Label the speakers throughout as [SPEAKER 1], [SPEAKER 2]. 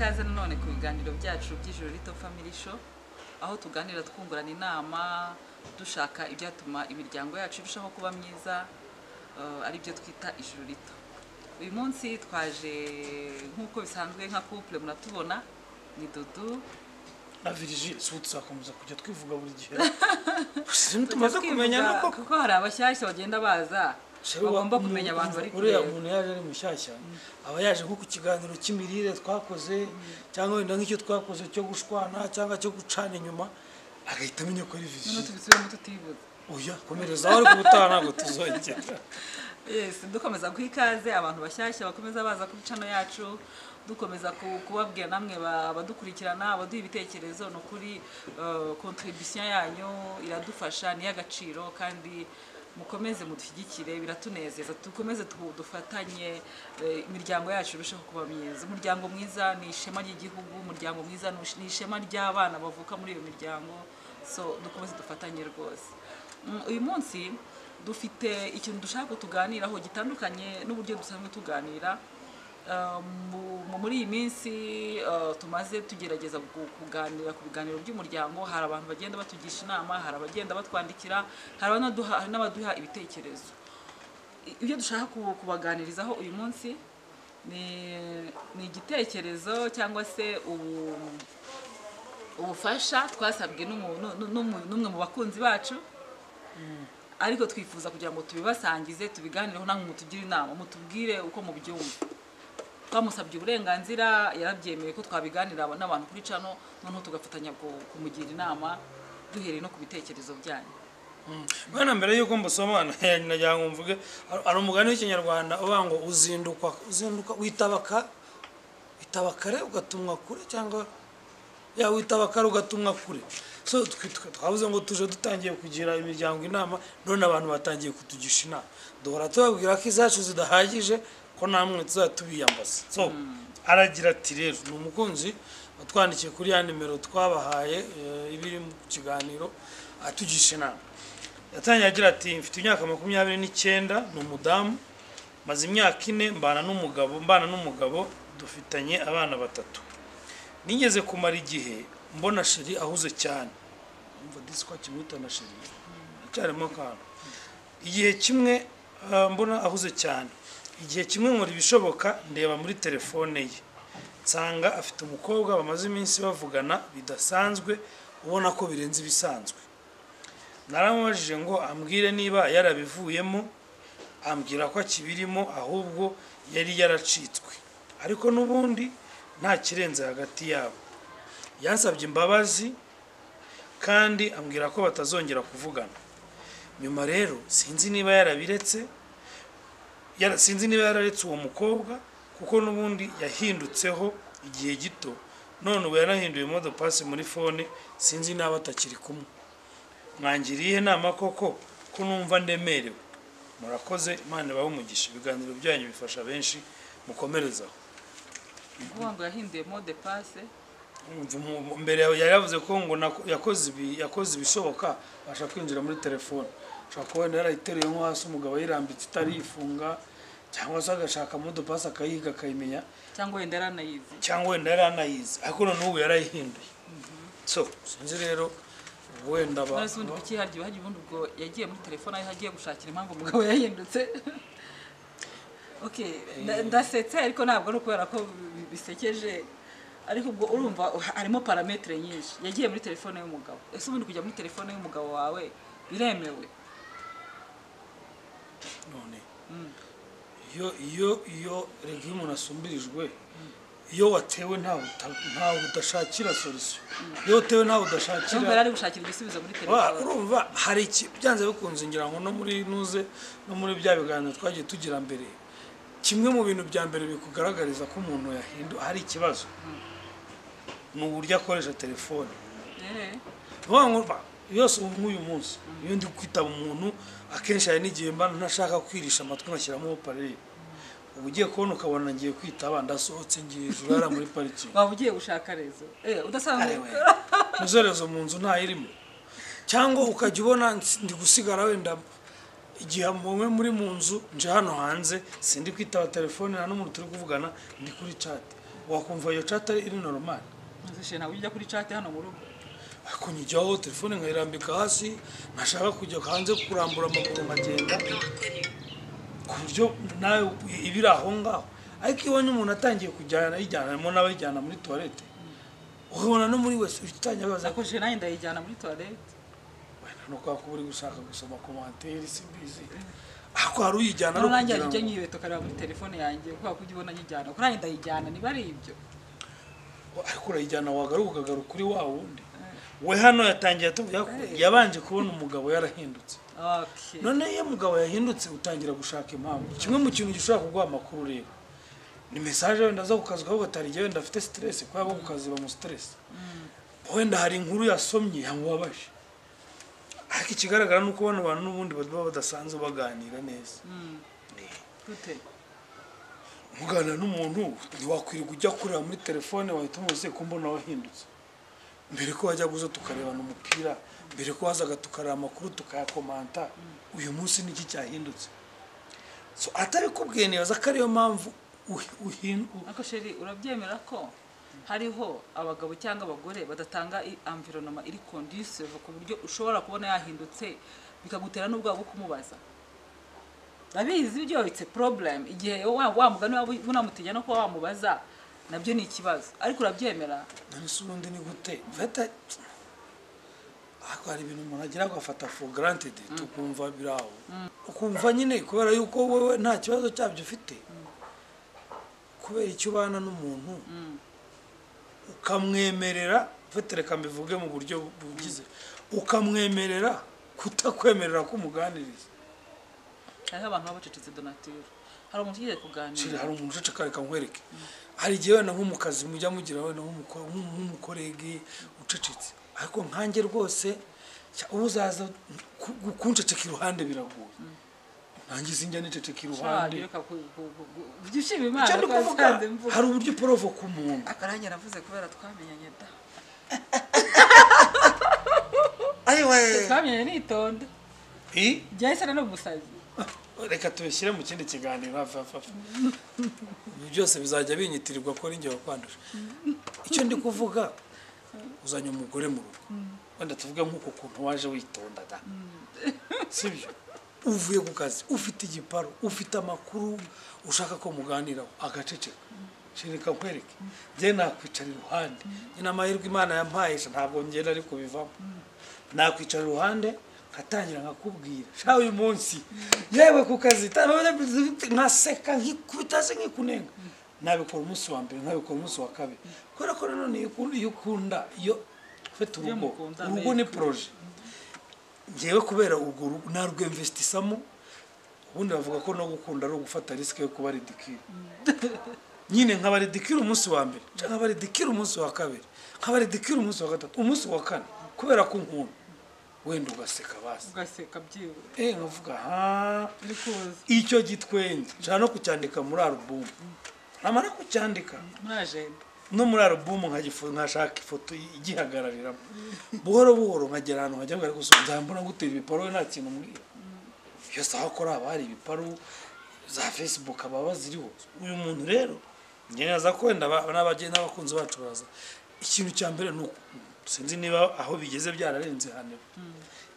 [SPEAKER 1] Ikaze nanone ku biganiro byacu by'Ijuru Rito Family Show, aho tuganira twungurana inama, dushaka ibyatuma imiryango yacu irushaho kuba myiza, aribyo twita Ijuru Rito. Uyu munsi twaje nk'uko bisanzwe nka couple muratubona, ni Dudu
[SPEAKER 2] na Virgile. Si tuzakomeza kujya twivuga buri gihe? Tumaze kumenya
[SPEAKER 1] nuko kuko hari abashyashya bagenda baza, bagomba kumenya abantu bari
[SPEAKER 2] kureba. Uriya muntu yaje ari mushyashya, aba yaje nko ku kiganiro cy'imirire twakoze, cyangwa wenda nk'icyo twakoze cyo gushwana cyangwa cyo gucana inyuma, agahita amenya ko ari Virgile.
[SPEAKER 1] None tubisubiremo tutivuze?
[SPEAKER 2] Oya, komereza aho, ariko ubutaha ntabwo tuzongera.
[SPEAKER 1] Yes, dukomeza guha ikaze abantu bashyashya bakomeza baza kuri channel yacu, dukomeza kubabwira namwe abadukurikirana, abaduha ibitekerezo. Ni ukuri contribution yanyu iradufasha, ni iy'agaciro, kandi mukomeze mudushyigikire, biratunezeza. Dukomeze dufatanye, imiryango yacu irusheho kuba myiza. Umuryango mwiza ni ishema ry'igihugu, umuryango mwiza ni ishema ry'abana bavuka muri iyo miryango. So dukomeze dufatanye rwose. Uyu munsi dufite ikintu dushaka ko tuganiraho gitandukanye n'uburyo dusanzwe tuganira. Muri iyi minsi tumaze tugerageza kuganira ku biganiro by'umuryango, hari abantu bagenda batugisha inama, hari abagenda batwandikira, hari n'abaduha ibitekerezo. Ibyo dushaka kubaganirizaho uyu munsi ni igitekerezo cyangwa se ubufasha twasabwe n'umwe mu bakunzi bacu, ariko twifuza kugira ngo tubibasangize, tubiganireho, namwe mutugire inama, mutubwire uko mubyumva. Twamusabye uburenganzira, yarabyemeye ko twabiganira n'abantu kuri channel, noneho tugafatanya kumugira inama duhereye no ku bitekerezo byanyu.
[SPEAKER 2] Bwana, mbere yuko mbusoma nagira ngo mvuge, hari umugani w'Ikinyarwanda uvuga ngo uzinduka witaba kare ugatumwa kure, cyangwa ya witaba kare ugatumwa kure. So twavuze ngo tuje dutangiye kugira imiryango inama, none abantu batangiye kutugisha inama. Duhora tubabwira ko izacu zidahagije, ko namwe tuzatubiyambaza. So aragira ati rero, ni umukunzi watwandikiye kuri ya nimero twabahaye ibiri mu kiganiro, atugisha inama. Yatangiye agira ati: "Mfite imyaka 29, ni umudamu, maze imyaka 4 mbana n'umugabo, dufitanye abana batatu. Nigeze kumara igihe mbona chéri ahuze cyane." Umva disi ko akimwita na chéri, acyarimo akantu. "Igihe kimwe mbona ahuze cyane, igihe kimwe nkora ibishoboka ndeba muri telefone ye, nsanga afite umukobwa bamaze iminsi bavugana bidasanzwe, ubona ko birenze ibisanzwe. Naramubajije ngo ambwire niba yarabivuyemo, ambwira ko akibirimo, ahubwo yari yaracitswe, ariko n'ubundi nta kirenze hagati yabo. Yansabye imbabazi kandi ambwira ko batazongera kuvugana. Nyuma rero sinzi niba yarabiretse, sinzi niba yararetse uwo mukobwa, kuko n'ubundi yahindutseho igihe gito, none ubu yarahinduye mot de passe muri phone, sinzi niba batakiri kumwe. Mwangiriye inama koko, ko numva ndemerewe? Murakoze, Imana ibahe umugisha, ibiganiro byanyu bifasha benshi, mukomerezaho."
[SPEAKER 1] Kuvuga ngo yahinduye mot de passe?
[SPEAKER 2] Umva, mbere yari yavuze ko ngo yakoze ibishoboka abasha kwinjira muri telefone. Ashobora kuba wenda yarayiteruye nko hasi, umugabo ayirambitse itarifunga, cyangwa se agashaka mot de passe akayiga akayimenya.
[SPEAKER 1] Cyangwa wenda yaranayizi.
[SPEAKER 2] Cyangwa wenda yari anayizi, ariko noneho ubu yarayihinduye. So sinzi rero wenda
[SPEAKER 1] None se ubundi kuki harya ubundi ubwo yagiye muri telefone aho agiye gushakira impamvu umugabo yahindutse? Okay, ndasetse ariko ntabwo ari ukubera ko bisekeje, ariko ubwo urumva harimo paramètres nyinshi. Yagiye muri telefone y'umugabo. Ese ubundi kujya muri telefone y'umugabo wawe biremewe?
[SPEAKER 2] None iyo rega iyo umuntu asumbirijwe, iyo watewe ntawe udashakira solution, iyo watewe ntawe udashakira.
[SPEAKER 1] Urumva yari ari gushakira igisubizo muri telefone.
[SPEAKER 2] Urumva hari iki, byanze bikunze ngira ngo no muri nuze no muri bya biganiro twagiye tugira mbere, kimwe mu bintu bya mbere bikugaragariza ko umuntu yahindu hari ikibazo ni uburyo akoresha telefone. Vuga ngo yose ubu nk'uyu munsi iyo ndi kwitaba umuntu, akenshi hari n'igihe mba ntashaka kwirisha amatwi ngashyiramo haut-parleur. Uba ugiye kubona ukabona ngiye kwitaba, ndasohotse ngiye hejuru hariya muri parikingi.
[SPEAKER 1] Waba ugiye gushaka réseau udasanzwe?
[SPEAKER 2] Arewe, muzerezo mu nzu ntayirimo. Cyangwa ukajya ubona ndi gusigara wenda igihe mumwe muri mu nzu, nje hano hanze, sindi kwitaba telefone, nta n'umuntu turi kuvugana, ndi kuri chat. Wakumva iyo chat ari normal?
[SPEAKER 1] Nzishe, ntabwo ujya kuri chat hano mu rugo.
[SPEAKER 2] Ariko nyijyaho, telefone nkayirambika hasi, ntashaka kujya hanze kurambura amaguru, nkagenda ku buryo nawe iba iri aho ngaho. Ariko iyo ubonye umuntu atangiye kujyana, ayijyana n'abayijyana muri toilette, ukabona no muri wese utangiye baza.
[SPEAKER 1] Nakoresheje, nanjye ndayijyana muri toilette.
[SPEAKER 2] Wenda no kwa kuba uri gushaka gusoma commentaire, simbizi, ariko hari uyijyana ari
[SPEAKER 1] Noneho nanjye
[SPEAKER 2] ukugira
[SPEAKER 1] ujya
[SPEAKER 2] ngo
[SPEAKER 1] nyibeta ukareba muri telefone yanjye, kubera ko ujya ubona nyijyana, kuko nanjye ndayijyana niba ari ibyo.
[SPEAKER 2] Ariko urayijyana, wagaruka ukagaruka kuri wa wundi we. Hano yatangiye atubwira ko yabanje kubona umugabo yarahindutse. None iyo umugabo yahindutse, utangira gushaka impamvu. Kimwe mu kintu gishobora kuguha amakuru rero ni message wenda aza ku kazi, ukavuga ati: "Hari igihe wenda afite stress," kubera ko ku kazi bamu stress, wenda hari inkuru yasomye yamubabaje. Ariko ikigaragara ni uko bano bantu n'ubundi baba badasanzwe baganira neza.
[SPEAKER 1] Gute?
[SPEAKER 2] Muganira n'umuntu, ntiwakwirirwa ujya kureba muri telefone. Wahita umuze ko mbona wahindutse. Mbere ko wajya guza tukarebana umupira, mbere ko wazaga tukareba amakuru tukayakomanta, uyu munsi niki cyahindutse? So atabikubwiye, nibaza ko ariyo mpamvu
[SPEAKER 1] Ariko chéri, urabyemera ko hariho abagabo cyangwa abagore badatanga environment iri conducive, ku buryo ushobora kubona yahindutse bikagutera n'ubwoba bwo kumubaza? Ndabizi ibyo, it's a problem. Igihe wa mugani waba unamutinya no kuba wamubaza, nabyo ni ikibazo, ariko urabyemera?
[SPEAKER 2] None se ubundi ni gute mfata? Ariko hari ibintu umuntu agira agafata for granted, tukumva biri aho, ukumva nyine kubera yuko wowe nta kibazo cyabyo ufite. Kubera icyo ubana n'umuntu ukamwemerera, mfate reka mbivuge mu buryo bugize, ukamwemerera kutakwemerera ko umuganiriza.
[SPEAKER 1] Hariho abantu baba bacecetse. Donature, hari umuntu ugiye kuganira.
[SPEAKER 2] Chéri, hari umuntu uceceka. Reka nkwereke, hari igihe wenda nko mu kazi mujya mugira wenda nk'umucollègue ucecetse, ariko nkanjye rwose uzaza kunceceka iruhande biragoye. Nanjye sinjya niceceka iruhande.
[SPEAKER 1] Reka ujye ushima Imana
[SPEAKER 2] Icyo ndi
[SPEAKER 1] ko
[SPEAKER 2] kuvuga,
[SPEAKER 1] wasanze mvuga.
[SPEAKER 2] hari uburyo uprovoka umuntu.
[SPEAKER 1] Akarange navuze kubera twamenyanye da.
[SPEAKER 2] Ayiwe!
[SPEAKER 1] Twamenyanye nitonda. Byahise no umusazi.
[SPEAKER 2] Reka tubishyire mu kindi kiganiro. Hafi hafi hafi, ibi byose bizajya binyitirirwa ko ari njye wakwanduje. Icyo ndi kuvuga, uzanye umugore mu rugo, wenda tuvuge nk'uko kuntu waje witonda da, sibyo? Uvuye ku kazi, ufite igiparu, ufite amakuru ushaka ko muganiraho, agaceceka. Reka nkwereke, njye nakwicara iruhande nyine. Amahirwe Imana yampaye, ntabwo ngenda ariko bivamo, nakwicara iruhande nkatangira nkakubwira: "Sha, uyu munsi yewe ku kazi," nkaseka, nkikubita se, nkikunenga. Nabikora umunsi wa mbere, nkabikora umunsi wa kabiri, kubera ko nanone iyo ukunda, iyo ufite
[SPEAKER 1] Iyo
[SPEAKER 2] urugo,
[SPEAKER 1] mukundana,
[SPEAKER 2] urugo ni projet. Ngewe kubera urwo rugo narwemvesitisamo. Ubundi bavuga ko no gukunda ari ugufata risque yo kuba ridicule nyine. Nkaba ridicule umunsi wa mbere, nkaba ridicule umunsi wa kabiri, nkaba ridicule umunsi wa gatatu, umunsi wa kane, kubera ko unkunda, wenda ugaseka basi.
[SPEAKER 1] Ugaseka byibura.
[SPEAKER 2] Nkavuga ha.
[SPEAKER 1] Uri kuza.
[SPEAKER 2] Icyo gitwenge nshobora no kucyandika muri album, namara kucyandika
[SPEAKER 1] muri agenda.
[SPEAKER 2] No muri album, nkashaka ifoto igihagarariramo. Buhoro buhoro nkagera ahantu nkajya mbwira, gusa nzambona gutera ibiparu, we nta kintu mbwira. Iyo saha akora haba hari ibiparu za Facebook baba baziriho. Uyu muntu rero, njye neza ko wenda n'abakunzi bacu baraza. Ikintu cya mbere ni uko sinzi niba aho bigeze byararenze ihaniro,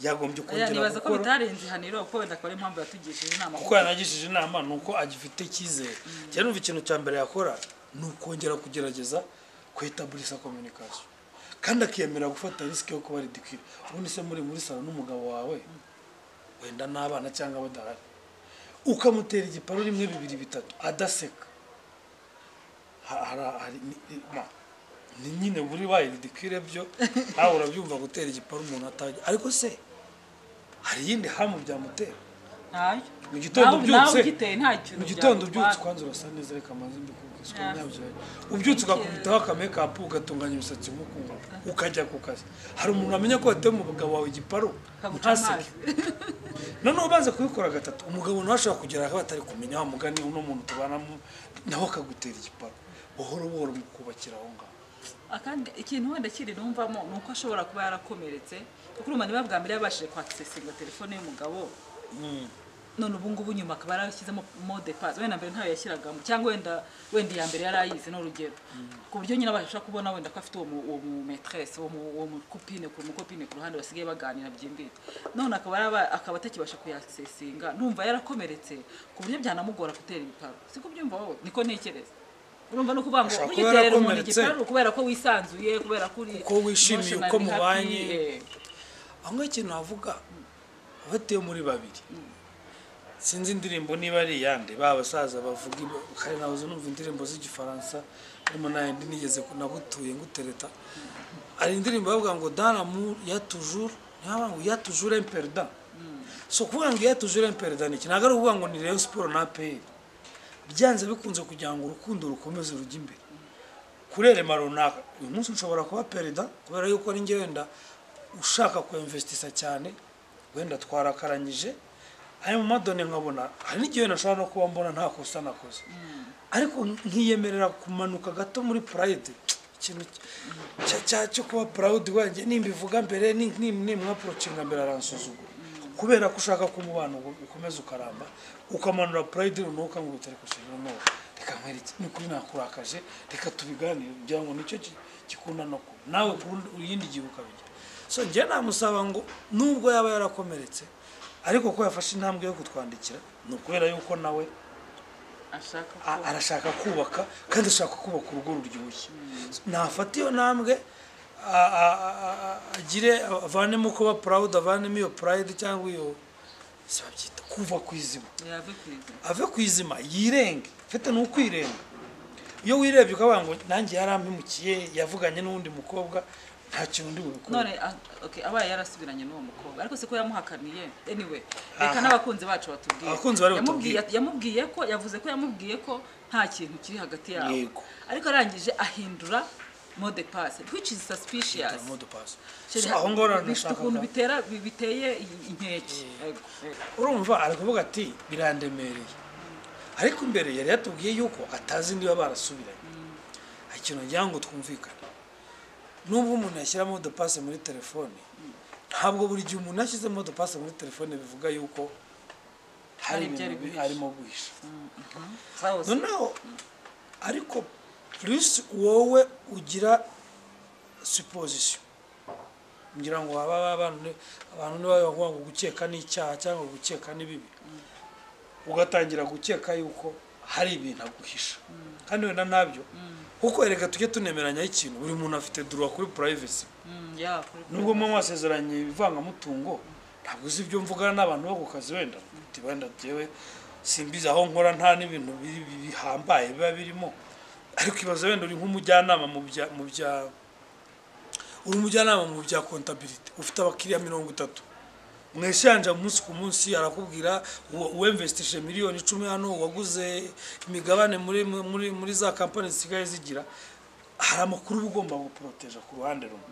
[SPEAKER 2] yagombye
[SPEAKER 1] Oya,
[SPEAKER 2] kongera
[SPEAKER 1] nibaza ko
[SPEAKER 2] gukora.
[SPEAKER 1] bitarenze ihaniro, kuko wenda akaba ari impamvu yatugishije inama.
[SPEAKER 2] Kuko yanagishije inama ni uko agifite icyizere. Cyane numva ikintu cya mbere yakora ni ukongera kugerageza kwetaburisa communication, kandi akiyemera gufata risque yo kuba ridicule. Ubundi se muri salon n'umugabo wawe, wenda n'abana cyangwa badahari, ukamutera igiparu rimwe, bibiri, bitatu, adaseka, ni nyine buri baye ridicule byo nawe urabyumva, gutera igiparu umuntu atajya. Ariko se hari iyindi hamu byamutera?
[SPEAKER 1] Ntayo.
[SPEAKER 2] Mu gitondo
[SPEAKER 1] Nawe
[SPEAKER 2] ubyutse,
[SPEAKER 1] ugiteye nta kintu
[SPEAKER 2] mu gitondo
[SPEAKER 1] byagutwara.
[SPEAKER 2] ubyutse, kwanza urasa neza, reka amaze mbikubwire siko nyabyo. Ubyutse ugakubitaho akamakeup, ugatunganya imisatsi nk'uku nguku, ukajya ku kazi, hari umuntu wamenya ko wateye umugabo wawe igiparu?
[SPEAKER 1] Akaguca
[SPEAKER 2] Ntaseke.
[SPEAKER 1] amazi.
[SPEAKER 2] Noneho ubanza kubikora gatatu, umugabo nawe ashobora kugera aho atari kumenya wa mugani uno muntu tubanamo, nawe akagutera igiparu. Buhoro buhoro mukubakira aho ngaho.
[SPEAKER 1] Akandi ikintu wenda kiri numvamo ni uko ashobora kuba yarakomeretse, kuko urumva niba bwa mbere yabashije kwakisesinga telefone y'umugabo. None ubu ngubu nyuma akaba yarashyizemo mot de passe, wenda mbere ntayo yashyiragamo, cyangwa wenda iya mbere yari ayizi, ni urugero, ku buryo nyine abasha kubona wenda ko afite uwo mu maîtresse, uwo mu copine, ku mu copine ku ruhande basigaye baganira byimbitse, none akaba atakibasha kuyaccessinga. Numva yarakomeretse ku buryo byanamugora gutera ibiparu. Siko ubyumva wowe? Niko ntekereza. Urumva no kuvuga ngo
[SPEAKER 2] Ashobora kuba
[SPEAKER 1] ugiterera umuntu
[SPEAKER 2] yarakomeretse.
[SPEAKER 1] igiparu kubera ko wisanzuye, kubera ko uri
[SPEAKER 2] Kuko wishimiye uko
[SPEAKER 1] emotionally happy,
[SPEAKER 2] mubanye. Aho ngaho ikintu navuga, batiyo muri babiri, sinzi indirimbo niba ari iyande, ba basaza bavuga kare nahoze numva indirimbo z'Igifaransa, harimo n'ayandi nigeze nagutuye ngutereta. Hari indirimbo bavuga ngo dans l'amour y a toujours, ntibavuga ngo y a toujours un perdant. So kuvuga ngo y a toujours un perdant ni iki? Ntabwo ari ukuvuga ngo ni Rayon Sport na APR. Byanze bikunze, kugira ngo urukundo rukomeze rujye imbere kurerema runaka, uyu munsi nshobora kuba perdant kubera yuko ari njye wenda ushaka kuinvestisa cyane, wenda twarakaranyije, hanyuma madone nkabona hari n'igihe wenda nshobora no kuba mbona nta kosa nakoze, ariko nkiyemerera kumanuka gato muri pride, ikintu cyo kuba proud wanjye, nimbivuga mbere, nimwapproachinga mbere aransuzugura, kubera ko ushaka ko umubano ukomeza ukaramba, ukamanura pride runaka ngo utari kushira. No reka nkwereke, ni kuri nakurakaje, reka tubiganire, kugira ngo nicyo gikunda no kuba nawe ku yindi gihe ukabigira. So njye namusaba ngo nubwo yaba yarakomeretse, ariko ko yafashe intambwe yo kutwandikira, ni ukubera yuko nawe
[SPEAKER 1] ashaka ko
[SPEAKER 2] arashaka kubaka, kandi ashaka kubaka urugo ruryoshye. Nafata iyo ntambwe, agire avanemo kuba proud, avanemo iyo pride cyangwa iyo se babyita kuva ku izima.
[SPEAKER 1] Yave ku izima.
[SPEAKER 2] Ave ku izima, yirenge. Mfite ni ukwirenga. Iyo wirebye ukavuga ngo nanjye yarampemukiye, yavuganye n'uwundi mukobwa, nta kintu ndi bubikore.
[SPEAKER 1] None okay, abaye yarasubiranye n'uwo mukobwa, ariko siko yamuhakaniye. Anyway, reka
[SPEAKER 2] Aha.
[SPEAKER 1] n'abakunzi bacu batubwire.
[SPEAKER 2] Abakunzi bari butubwire.
[SPEAKER 1] Yamubwiye ko, yavuze ko yamubwiye ko nta kintu kiri hagati yabo, ariko arangije ahindura mot de passe, which is suspicious.
[SPEAKER 2] Mot de passe.
[SPEAKER 1] Chéri,
[SPEAKER 2] So, aho ngaho rero
[SPEAKER 1] bifite ukuntu
[SPEAKER 2] nashakaga
[SPEAKER 1] bitera biteye inkeke. Yego, yego.
[SPEAKER 2] Urumva ari kuvuga ati birandemereye, ariko imbere yari yatubwiye yuko atazi niba barasubiranye. Hari ikintu ngira ngo twumvikane: nubwo umuntu yashyira mot de passe muri telefone, ntabwo buri gihe umuntu yashyize mot de passe muri telefone bivuga yuko hari
[SPEAKER 1] Hari ibyo ari
[SPEAKER 2] ibintu
[SPEAKER 1] guhisha.
[SPEAKER 2] arimo guhisha.
[SPEAKER 1] Sawa.
[SPEAKER 2] Noneho ariko plus wowe ugira supposition, ngira ngo haba abantu niba bavuga ngo gukeka ni icyaha cyangwa gukeka ni bibi, ugatangira gukeka yuko hari ibintu aguhisha kandi wenda ntabyo. Kuko erega tujye tunemeranyaho ikintu, buri muntu afite droit kuri privacy.
[SPEAKER 1] Ya, kuri
[SPEAKER 2] Nubwo muba mwasezeranye ivangamutungo, ntabwo uzi ibyo mvugana n'abantu bo ku kazi. Wenda uti wenda jyewe simbizi aho nkora, nta n'ibintu bihambaye biba birimo, ariko ibaze wenda uri nk'umujyanama mu bya uri umujyanama mu bya comptabilité, ufite abakiriya 30 mweshanja umunsi ku munsi, arakubwira uwinvestije miliyoni 10 hano, waguze imigabane muri za kampani zisigaye zigira, hari amakuru uba ugomba guproteja ku ruhande rumwe.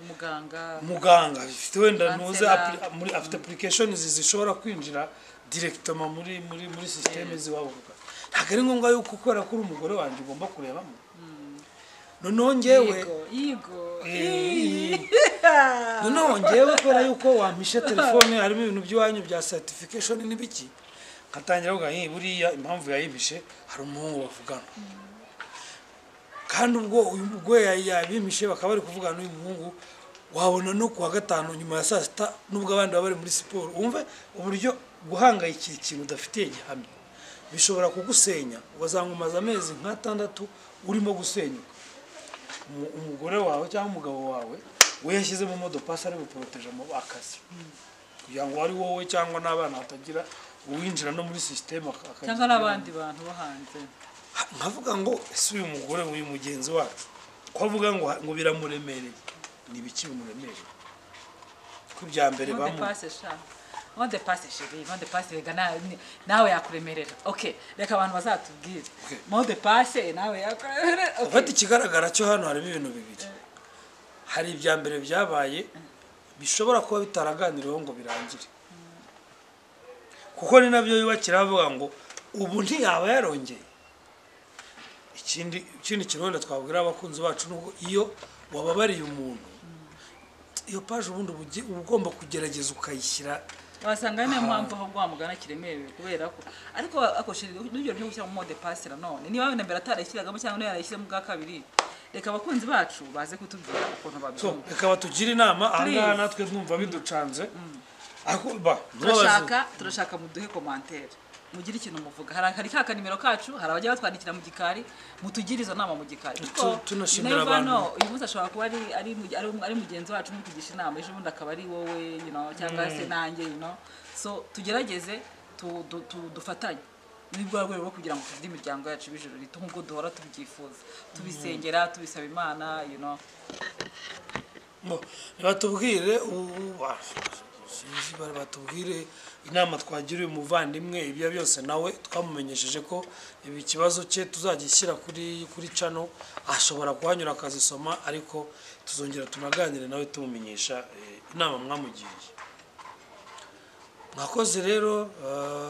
[SPEAKER 1] Umuganga.
[SPEAKER 2] Muganga afite wenda ntuze
[SPEAKER 1] Kansela.
[SPEAKER 2] Muri afite applications zishobora kwinjira directement muri système z'iwabo ku kazi. Ntabwo ari ngombwa yuko kubera ko uri umugore wanjye ugomba kurebamo. Noneho njyewe
[SPEAKER 1] Yigo, yigo.
[SPEAKER 2] Noneho njyewe kubera yuko wampishe telefone harimo ibintu by'iwanyu bya certification n'ibiki, nkatangira kuvuga "Hey, buriya impamvu yayimpishe hari umuhungu bavugana." Kandi ubwo uyu ubwo yabimpishe bakaba bari kuvugana n'uyu muhungu, wabona no kuwa gatanu nyuma ya saa sita, nubwo abandi baba bari muri siporo. Wumve uburyo guhangayikira ikintu udafitiye gihamya bishobora kugusenya, ugasanga umaze amezi nk'atandatu urimo gusenyuka. Umugore wawe cyangwa umugabo wawe we yashyizemo mot de passe ari buporoteje mu akazi, kugira ngo ari wowe cyangwa n'abana hatagira uwinjira no muri système akagira
[SPEAKER 1] Cyangwa n'abandi bantu bo hanze.
[SPEAKER 2] Nkavuga ngo ese uyu mugore, uyu mugenzi wacu, ko avuga ngo biramuremereye, ni ibiki bimuremereye? Ko ibya mbere
[SPEAKER 1] Mot de
[SPEAKER 2] bamu
[SPEAKER 1] passe sha, mot de passe chéri, mot de passe rega nawe yakuremerera. Okay, reka abantu bazatubwire. Mot de passe nawe yakuremerera. Okay.
[SPEAKER 2] Ufata ikigaragara cyo hano harimo ibintu bibiri: hari ibya mbere byabaye bishobora kuba bitaraganiriweho ngo birangire, kuko ni nabyo yubakira bavuga ngo ubu ntiyaba yarongeye. Ikindi kintu wenda twabwira abakunzi bacu ni uko iyo wababariye umuntu, iyo page ubundi uba ugomba kugerageza ukayishyira
[SPEAKER 1] Wasanga niyo mpamvu ahubwo wamugana kiremerewe, kubera ko ariko akoresheje n'ibyo byo gushyira mu mot de passe. Nanone niba wenda mbere atarayishyiragamo cyangwa niba yarayishyizemo bwa kabiri, reka abakunzi bacu baze kutubwira ukuntu
[SPEAKER 2] So
[SPEAKER 1] babyumva.
[SPEAKER 2] Reka batugire inama ahangaha.
[SPEAKER 1] Please.
[SPEAKER 2] Natwe twumva biducanze, ariko ba
[SPEAKER 1] Turashaka muduhe commentaire, mugire ikintu muvuga. Hari ka kanimero kacu, hari abajya batwandikira mu gikari, mutugire izo nama mu gikari. Kuko
[SPEAKER 2] Tunashimira
[SPEAKER 1] you never
[SPEAKER 2] abantu.
[SPEAKER 1] know, uyu munsi ashobora kuba ari mugenzi wacu muri kugisha inama, ejo bundi akaba ari wowe, cyangwa se nanjye. So tugerageze dufatanye ni rwa rwego rwo kugira ngo tugire imiryango yacu y'ijuru rito nk'uko duhora tubyifuza, tubisengera, tubisaba Imana.
[SPEAKER 2] Batubwire ubu sinzi, batubwire inama twagira uyu muvandimwe. Ibyo byose nawe twamumenyesheje ko ibi kibazo cye tuzagishyira kuri channel, ashobora kuhanyura akazisoma, ariko tuzongera tunaganire nawe tumumenyesha inama mwamugiriye. Mwakoze rero.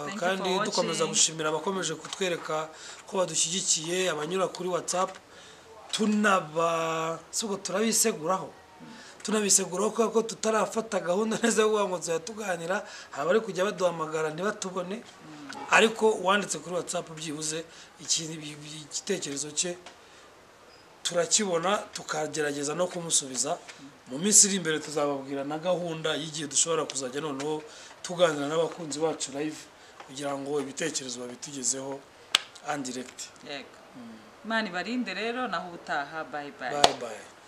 [SPEAKER 1] Thank you
[SPEAKER 2] Kandi
[SPEAKER 1] for watching.
[SPEAKER 2] dukomeza gushimira abakomeje kutwereka ko badushyigikiye, abanyura kuri WhatsApp, tunaba si ubwo tunabiseguraho kubera ko tutarafata gahunda neza yo kuvuga ngo tuzajya tuganira. Hari abari kujya baduhamagara ntibatubone, ariko uwanditse kuri WhatsApp byibuze igitekerezo cye turakibona, tukagerageza no kumusubiza. Mu minsi iri imbere tuzababwira na gahunda y'igihe dushobora kuzajya noneho tuganira n'abakunzi bacu live, kugira ngo ibitekerezo babitugezeho en direct.
[SPEAKER 1] Yego, Imana ibarinde rero, naho ubutaha. Bye bye.
[SPEAKER 2] Bye bye.